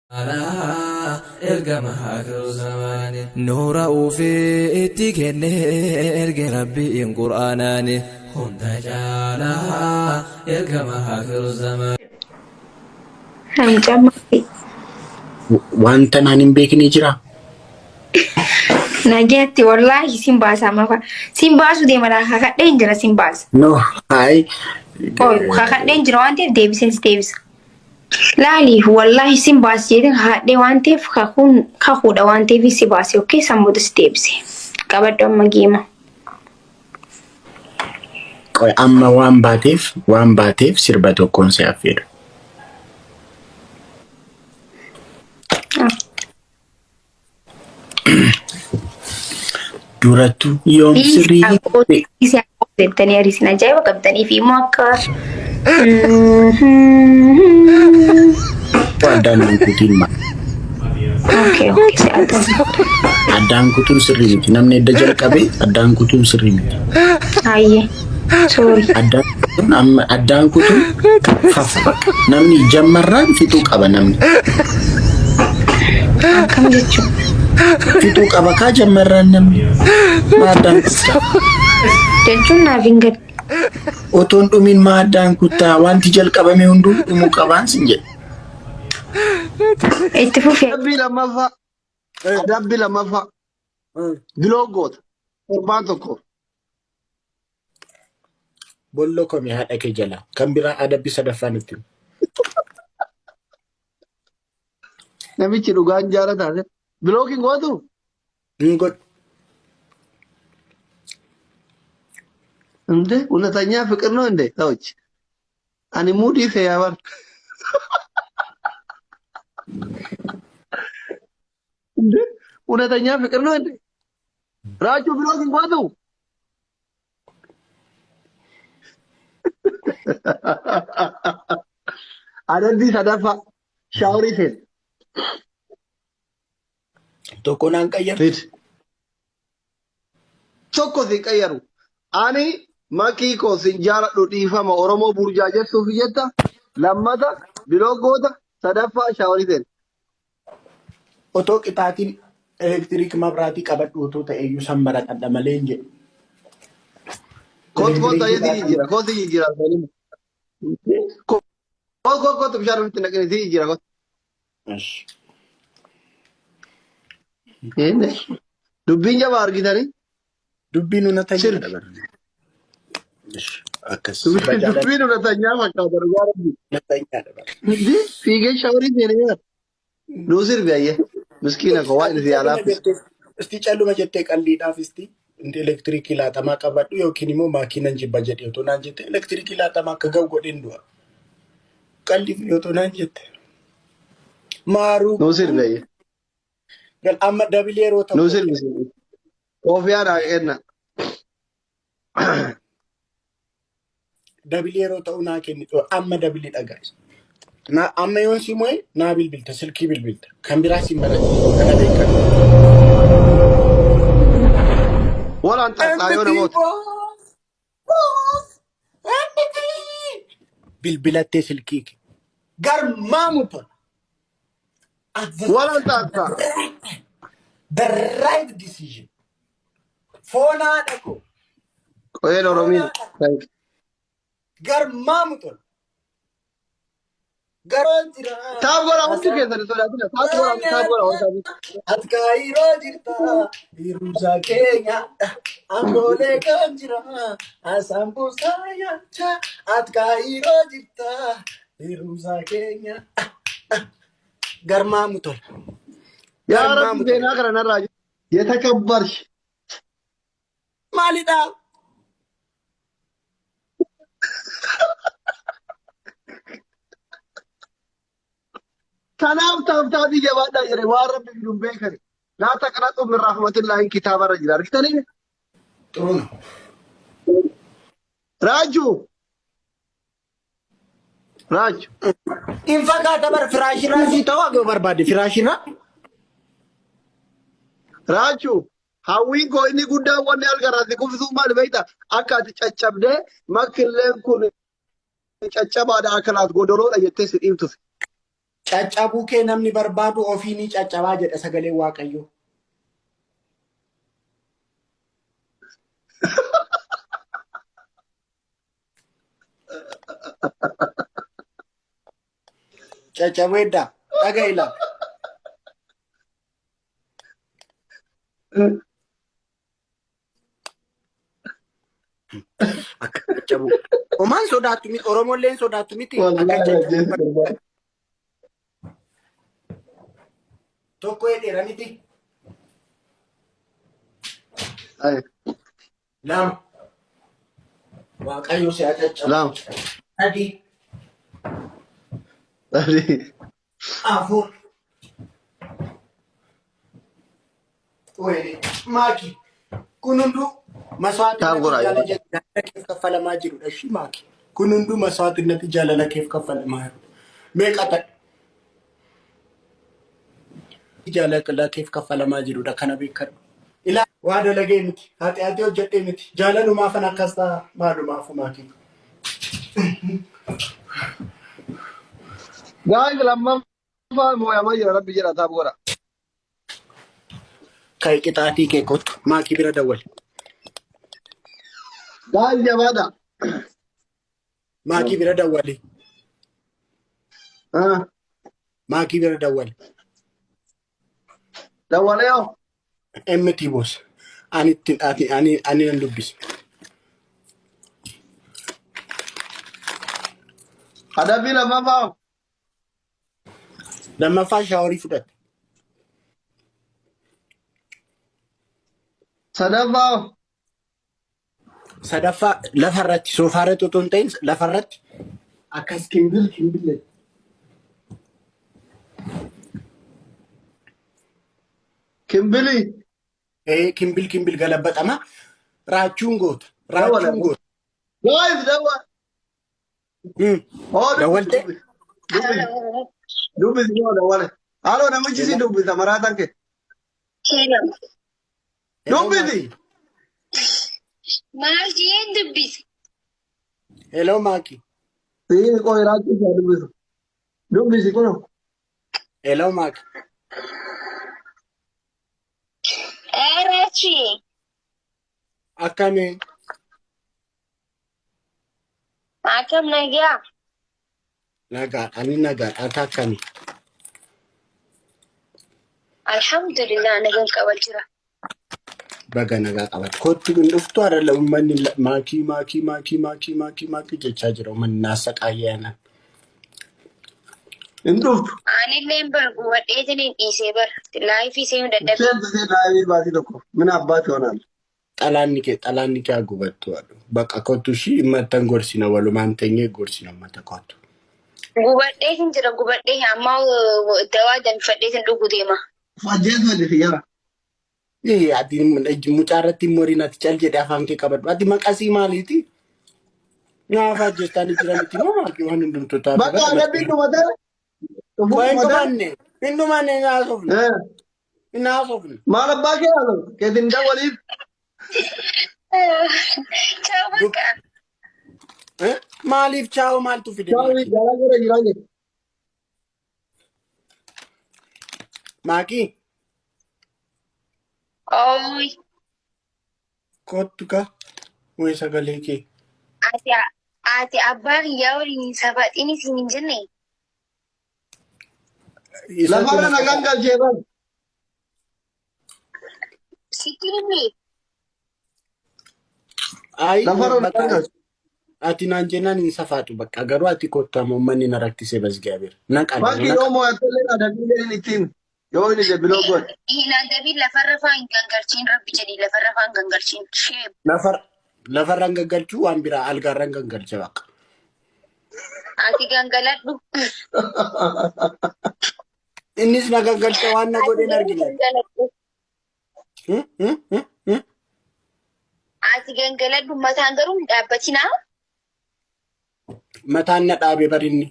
Alaa ergama aakiru zamaani. Nuura ufii itti kenne erge Rabbiin Qur'aanaani. Hunda caalaa ergama aakiru zamaani. Mucaan maali? Wanta naan hin beekne jira. Nageetti wallaahi sin baasa mafa. Sin baasu deema laa kakadheen jira sin baasa. No, hayi. Oy kakadheen jira waan ta'eef deebiseen si deebisa. Laali wallaahi sin baase jedheen kakadhee waan ta'eef kakuun kakuudha waan ta'eef si baase okkee san booda si deebise. Qabadhu amma geema. Qoy amma waan baateef sirba tokkoon si affeera. Ah. Durattu yoom sirrii Dhiisi jettanii ariisin ajaa'iba qabdanii fi immoo akka addaan hin kutiin ma. Okay, si addaan. Addaan kutuun sirrii miti. Namni edda jalqabe addaan kutuun sirrii miti. Hayyee. Sorry. Addaan kutuun amma addaan kutuun faffa. Namni jammarraan fixuu qaba namni. Akkam jechuun? Fixuu qaba kaa jammarraan namni. Maa addaan kuttaa? Jechuun naaf hin galle. Otoon dhumin maa addaan kuttaa? Wanti jalqabame hunduu dhumuu qabaan sin jedhe. Itti fufi. Adabbii lammaffaa. Adabbii lammaffaa. Block goota. Torbaan tokko. Bolloo komii haadha kee jalaa. Kan biraa adabbii sadaffaan itti himi. Namichi dhugaan jaalata. Block hin gootu? Hin godhu. እንዴ እውነተኛ ፍቅር ነው እንዴ ሰዎች ani muudii fe'aa bar እንዴ እውነተኛ ፍቅር ነው እንዴ ራቹ block hin gootu? Adabbii sadaffaa shaaworii seen. Tokko naan qayyartu. Fid. Tokko sin qayyaru. Ani makii koo sin jaaladhu dhiifama Oromoo burjaajessuuf jetta. Lammata block goota sadaffaa shaaworii seen. Otoo qixaatiin elektiriik mabraatii qabadhu otoo ta'e iyyuu san maradhadha malee hin jedhu. Kootu kootu ayyee si jijjiira kootu si jijjiira. Kootu kootu kootu bishaan ofitti naqine si jijjiira kootu. Esh. Dubbiin jabaa argitanii Dubbiin unatanyaadha sirbi. bara. Esh. Akkas sirba jaalladha. Dubbiin unatanyaa fakkaata dhugaa rabbi. Unatanyaadha bara. Fiigee shaaworii seenee nyaata. Nuu sirbi ayyee. Miskiina koo waan isin alaafis. Isti calluma jettee qalliidhaaf isti inti elektirikii laatamaa qabadhu yookiin immoo maakiinan jibba jedhe otoo naan jette elektirikii laatamaa akka ga'u godheen du'a. Qalliif otoo naan jette. Maaruu Nuu sirbi ayyee. gal amma double yeroo Nuu ta'u sirbi sirbi. Koofiyaa naa kenna. Double yeroo ta'u naa kenni amma double dhagaa. Na amma yoon si mo'e naa bilbilta silkii bilbilta kan biraa siin barate kana beekan. Walaan xaxxaa yoo MT namoota. boss boss MT bilbilattee silkii kee garmaamu tola. At the Walaan xaxxaa. the right decision. Foon haadha koo. Qoyeen Oromiyaa. Thank you. Garmaamu tola. Garoo jira. Tap godhaa hundi keessan hin sodaatina. Tap godhaa tap godhaa hundi. Ati kaayiroo jirta. Hiruusaa keenya. Amboolee kan jira. Asambuusaa nyaachaa. Ati kaayiroo jirta. Hiruusaa keenya. Garmaamu tola. Yaa Rabbi Garmaamu tola. seenaa kana narraa የተከበርሽ Maalidha? Kanaaf tap tapii jabaadhaa jedhe waan Rabbi fidu hin beekani. لا تقنطوا من رحمة الله kitaaba irra jira. Argitanii? ጥሩ ነው። Raajuu! Raaju! In fakkaata bar firaashirraa sii ta'uu akka barbaade firaashirraa. Raajuu! Hawwiin koo inni guddaan wanni algarraatti kuffisuun maali beektaa? Akka ati caccabdee makkilleen kun caccabaadha akka laat godoloodha jettee si dhiibtuuf. Caccabuu kee namni barbaadu ofii ni caccabaa jedha sagaleen Waaqayyoo. Caccabuu eddaa dhaga'i laa. Akka caccabuu. Homaan sodaattu miti. Oromoolleen sodaattu miti. Akka Wallaahi caccabuu. ajjeesu barbaada. Tokko jedheera miti. Ay, Lama. Waaqayyo si haa caccabu. Lama. Sadii. Sadii. Afur. Wayne maaki kun hunduu Taaf maswaatinnati goraa jaalala yoo jaalala keef kaffalamaa jirudha ishii maaki. Kun hunduu maswaatinnati jaalala keef kaffalamaa jirudha. Meeqa ta'e? Jaalala keef kaffalamaa jirudha kana beekadhu. Ilaa waa dalagee miti haxi'aatii hojjedhee miti jaalalumaafan akkas ta'a maalumaafu maakii. Gaa'is lammaffaa moo'amaa jira rabbi jedha taaf godha. Kai qixaatii kee kottu maakii bira dawwali. Gaa'is jabaadha. Maakii bira dawwali. Ah, Maakii bira dawwali. Dawwalee hoo? MT boss. Ani itti ati ani ani nan dubbisa. Adabbii lammaffaa hoo? Lammaffaa shaaworii fudhatte. Sadaffaa hoo? Sadaffaa lafarratti soofaarratti otoo hin ta'in lafarratti akkas kimbil kimbil. Kimbilii. Ee kimbil kimbil galabbaxama. Raachuun goota. Dawwala. Raachuun goota. Gaa'is dawwa. Hoo dubbisi Dawwalte? dubbisi. Dubbisi. Dubbisi hoo dawwale. Haaloo namichi si dubbisa maraataan kee. Hello. Hello Dubbisi. Maaki. Maal jeen dubbise? Hello Maaki. Siin qoy raachuu isaa dubbisu. Dubbisi kunoo. Hello Maaki. Erachi. Akkamii? Akkam nagaa? Nagaadha. Ani nagaadha. Ati akkamii? Alhamdulillah nagaan qaba jira. Baga nagaa qabate. Kottu hin dhuftu har'a uummanni maakii maakii maakii maakii maakii maakii jechaa jira. Uummanni naasa qaayyaana. Hin dhuftu. Anillee bar gubadheetiin hin dhiisee bar. Laayifii seenuu dadhabee. Seentu see daa'imni baatii tokko. Mina abbaati honaal. Xalaanni kee xalaanni kee haa gubattu haadhu. Bakka kottu ishii uummattan gorsina walumaan teenyee gorsina uummata kottu. Gubadheetiin jira gubadhee amma dawaa danfadheetiin dhugu deema. Fajjeetu hojii fiyyara. Ee ati mucaa irratti hin moriin ati cal jedhee afaan kee qabadhu. Ati maqasii maaliiti? Naafa ajjeestaan jira miti moo maal waan hundumtuu taate Bakka adabbiin dhumatee dhufuu Waa hin dhumatee. dhumanne hin dhumanne hin haasofne Eh, hin haasofne. Maal abbaa kee haasofne? Keetiin dawwaliif. Ciao bakka. Eh? Maaliif chaa'u maaltu fide Daawwi maakii? garaa gara jiraa jedhe. Maakii Ooyi. kottu ka wayi sagalee kee. Ati ati abbaa kiyyaa waliin safaxiin isin hin jenne. Isatu Lafarra na nagaan galchee bara. Sitti himi. Ayi Lafarra bakka nagaan galchee. ati naan jennaan hin safaatu bakka garuu ati kottu amma uummanni na rakkise basgaabeera. Na qalama Bakki na yoo mo'attellee adabbiillee inni ittiin yoo inni debiloo godhe. Hin adabiin lafarra faa hin gangalchiin rabbi jedhi lafarra faa hin gangalchiin. Sheem. Lafar lafarraan gaggalchuu waan biraa algaarraan gaggalcha bakka. Ati gangaladhu. Innis na gaggalcha waan na Ati godhe hin garuu argine. gangaladhu. Hmm, hmm, hmm, hmm. Ati gangaladhu mataan garuu hin dhaabbatinaa. Mataan na dhaabe barinni.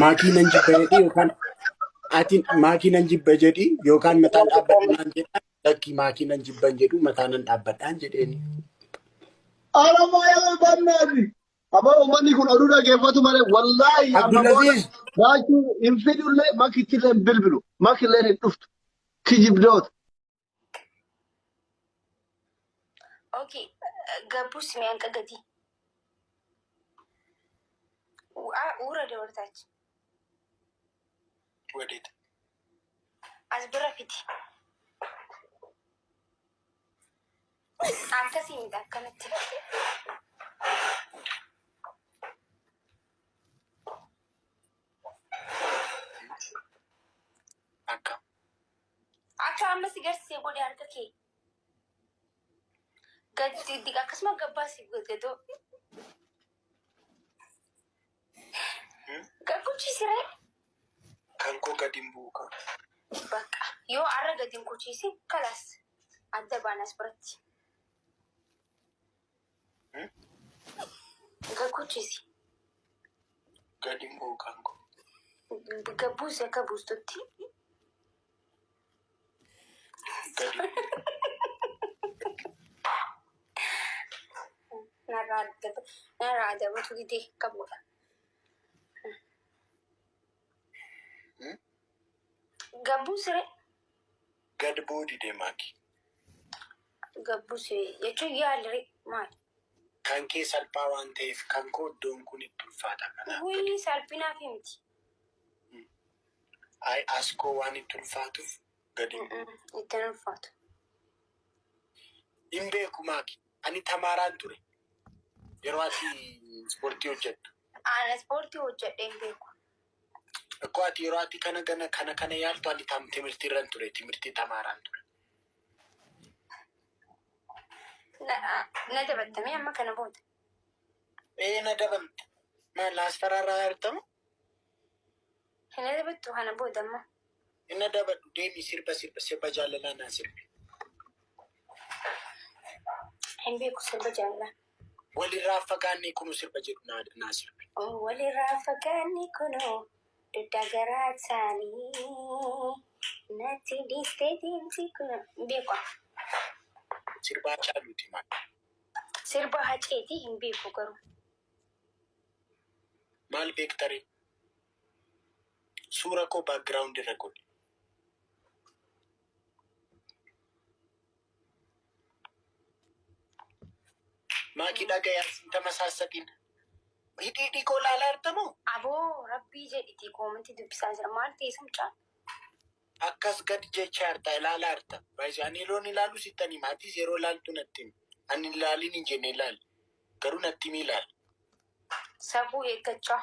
Maakii nan jibba jedhi yookaan ati maakii nan jibba jedhi yookaan mataan dhaabbadhu naan jedha lakkii maakii nan jibban jedhu mataa nan dhaabbadhaan jedheeni. Oromoo yoo bannaati. Aboo uummanni kun oduu dhaggeeffatu malee wallaahi amma booda Abdulaziz raachuu hin fidullee makittillee hin bilbilu. Makilleen hin dhuftu. Kijibdoota. Okay, gabbus mi'aan qagadi. Uura dabartaach. ወዴት? As bira fidi. Akkasii miti akkanatti. Akka Akka amma si garsiisee godhe harka kee. Gadi akkasuma gabbaasi gadoo. Gagguchiisiree. Kan koo gadi hin bu'u kan. Bakka yoo arra gadi hin kuchiisin kalaas adda baana as biratti. Gagguchiisi. Gadi hin bu'u kan koo. Gabbuusi akka buustutti. Gadi hin bu'u. Narraa adabatu didee qabudha. Gabbuusiree. Gad bu'uu didee maaki. Gabbuusi jechuun yaaliree maali? Kan kee salphaa waan ta'eef kan koo iddoon kun itti ulfaata kanaaf. Wayii salphinaaf miti. Ay as koo waan itti ulfaatuuf gadi hin bu'u. Itti hin ulfaatu. Hin beeku maaki. Ani tamaaraan ture. Yeroo ati ispoortii hojjettu. Ana ispoortii hojjedhee hin beeku. Akkoo ati yeroo ati kana kana kana kana yaaltu ani tam timirtii irran ture. Timirtii tamaaraan ture. Na dabattamee amma kana booda. Ee na dabamte. Maal asfaraarraa argamu? Hin dabattu kana booda amma. Inna dabadhu deemi sirba sirba sirba jaalalaa naa sirbi. Hin beeku sirba jaalalaa. Walirraa fagaannee kunu sirba jedhu naa naa sirbi. Walirraa fagaanne kunoo dugda garaa isaanii natti dhiistee deemti kunoo. Hin beeku. Sirbaa caaluuti maal? Sirba haceetii hin beeku garuu. Maal beektaree? Suura koo background irra godhi. Maakii dhagayaa sin tamasaasatiin. Hidhii dhikoo laalaa jirtamoo? Aboo rabbii jedhiti koomantii dubbisaa jira. Maal ta'e isa mucaan? Akkas gad jechaa jirta ilaalaa jirta. Baay'ee ani yeroon ilaalu sittan hima. Atis yeroo ilaaltu natti himi. Ani ilaaliin hin jenne ilaali. Garuu natti himi ilaali. Safuu eeggachaa.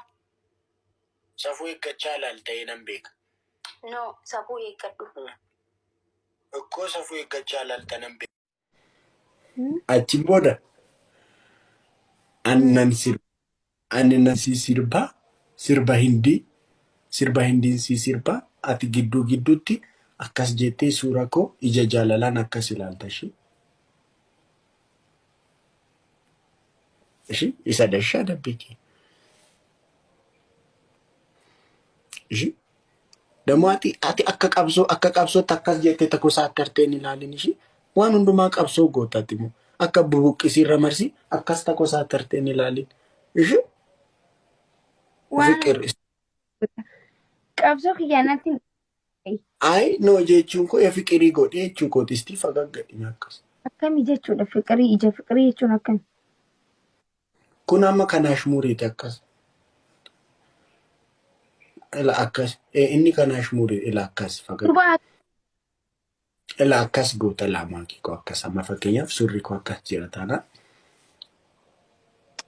Safuu eeggachaa ilaali ta'ee nan beeka. No, safuu eeggadhu. Ikkoo safuu eeggachaa ilaalta nan beeka. Achiin booda ani nan sirba. Ani nan si sirba. Sirba hindii. Sirba hindiin si sirba. Ati gidduu gidduutti akkas jettee suura koo ija jaalalaan akkas ilaalta ishee. Ishee isa dashaa dabbe kee. Ishee. Dammoo ati ati akka qabsoo akka qabsootti akkas jettee takko isaa akka hin ilaalin ishee. Waan hundumaa qabsoo gootati immoo akka bubuqqisii irra marsi akkas takko isaa akka hin ilaalin ishee. Waan Fiqir. qabsoo kiyyaa natti hin Ayi no jechuun koo fiqirii godhee jechuu kooti isti fagaggadhi akkas. Akkamii jechuudha fiqirii ija fiqirii jechuun akkami? Kun amma kanaash muriiti akkas. Ila akkas inni kanaash murii ila akkas fagaggadhi. Durbaa Ila akkas goota lamaan koo akkas amma fakkeenyaaf surri koo akkas jira taanaan.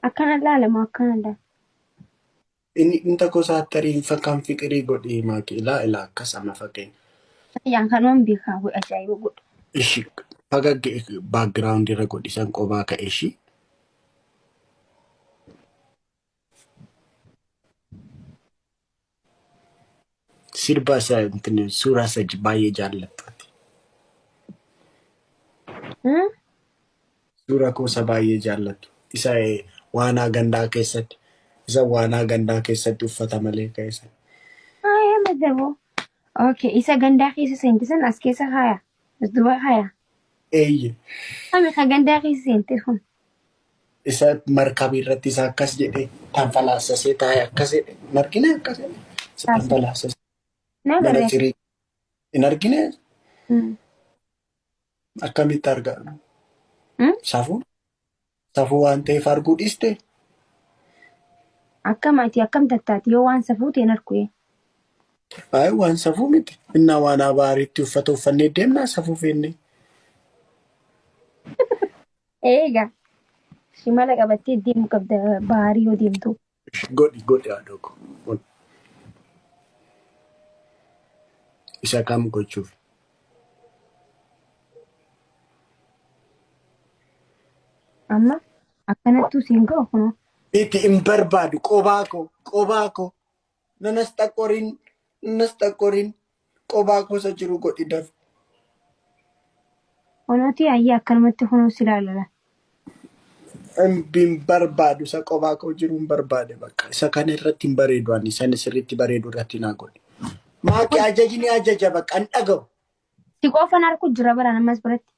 Akkana laalamu akkana laala. Inni inta gosa tarii fakkaan fiqirii godhee maaki ilaa ilaa akkas amma fakkeenya. Yaan kanumaan beekaa wayi ajaa'iba godha. Ishi fagagge background irra godhi san qobaa ka'e ishi. Sirba isa intini suuraa isa baay'ee jaallattu. Suura koo isa baay'ee jaallattu. Isa waanaa gandaa keessatti isa waanaa gandaa keessatti uffata malee ka'e sana. Haaya madaboo. Okay, isa gandaa keessa seente san as keessa haaya. As duba haaya. Eeyye. Ami ka gandaa keessa seente kun. Isa markabii irratti isa akkas jedhe tanfalaassasee taa'e akkas jedhe hin argine akkas jedhe isa tanfalaassasee Na mana agarree. cirii hin argine akkamitti arga safuu safuu waan ta'eef arguu dhiiste. Akkam ati akkam tattaati yoo waan safuu ta'e hin arku. Ay waan safuu miti. Innaa waan abaariitti uffata uffannee deemnaa safuu feenne. Eega shimala qabattee deemuu qabda baarii yoo deemtu. Godhi godhi haadha koo. Godhi. Isa kam gochuuf? Amma akkanattuu siin ga'u kunoo. Itti hin barbaadu qobaa koo qobaa koo nanas xaqqoriin nanas xaqqoriin qobaa koo isa jiru godhi dafi. Kunooti ayyaa akkanumatti kunoo si ilaalala. Hin barbaadu isa qobaa koo jiru hin barbaade bakka isa kana irratti hin bareedu ani sana sirriitti bareedu irratti naa godhi. Maaki ajajni ajaja bakka hin dhaga'u. Si qofan harku jira baraan ammas biratti.